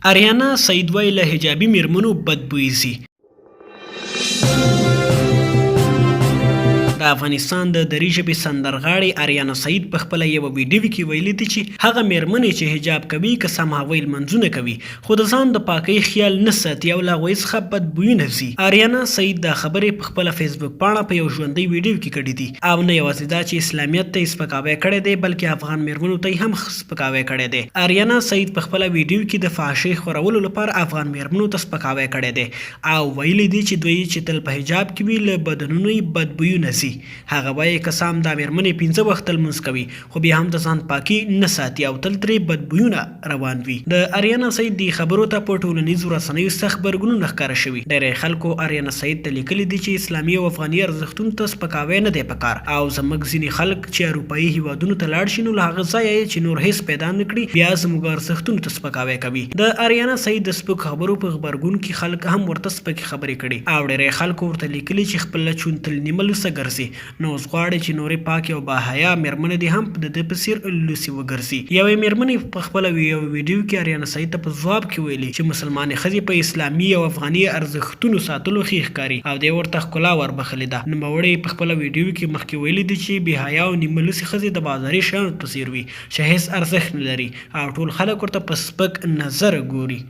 اریانا سعید وایي له حجابي میرمنو بد بوی ځي. د افغانستان د دري ژبې سندرغاړې اریانا سعید په خپله یوه ویډیو کې ویلي دي چې هغه میرمنې چې حجاب کوي که سم هغوی لمنځونه کوي خو د ځان د پاکۍ خیال نه ساتي او له هغوی څخه بد بویونه ځي. اریانا سعید دا خبرې په خپله فیسبوک پاڼه په یو ژوندۍ ویډیو کې کړې دي او نه یوازې دا چې اسلامیت ته یې سپکاوی کړی دی بلکې افغان میرمنو ته یې هم سپکاوی کړی دی. اریانا سعید په خپله ویډیو کې د فحاشۍ خورولو لپاره افغان میرمنو ته سپکاوی کړی دی او ویلي دي چې دوی چې تل په حجاب کې وي له بدنونو یې بد بویونه ځي. هغه وایې که څه هم دا میرمنې پنځه وخته لمونځ کوي خو بیا هم د ځان پاکي نه ساتي او تل ترې بد بویونه روان وي. د اریانا سعید دې خبرو ته په ټولنیزو رسنیو سخت غبرګونونه ښکاره شوي. ډیری خلکو اریانا سعید ته لیکلي دي چې اسلامي او افغاني ارزښتونو ته سپکاوی نه دی پکار او زموږ ځینې خلک چې اروپايي هیوادونو ته لاړ شي نو له هغه ځایه یې چې نور هیڅ پیدا نه کړي بیا زموږ ارزښتونو ته سپکاوی کوي. د اریانا سعید د سپکو خبرو په غبرګون کې خلک هم ورته سپکې خبرې کړي او ډیری خلکو ورته لیکلي چې خپله چون تل نیمه لوڅه ګرځي نو اوس غواړي چې نورې پاکې او با حیا مېرمنې دې هم د ده په څېر لوڅې وګرځي. یوې مېرمنې په خپله یوه ویډیو کې اریانا سعید ته په ځواب کې ویلي چې مسلمانې ښځې په اسلامي او افغاني ارزښتونو ساتلو ښې ښکاري او دې ورته ښکلا وربښلې ده. نوموړې په خپله ویډیو کې مخکې ویلي دي چې بې حیا او نیمه لوڅې ښځې د بازاري شیانو په څېر وي چې هېڅ ارزښت نه لري او ټول خلک ورته په سپک نظر ګوري.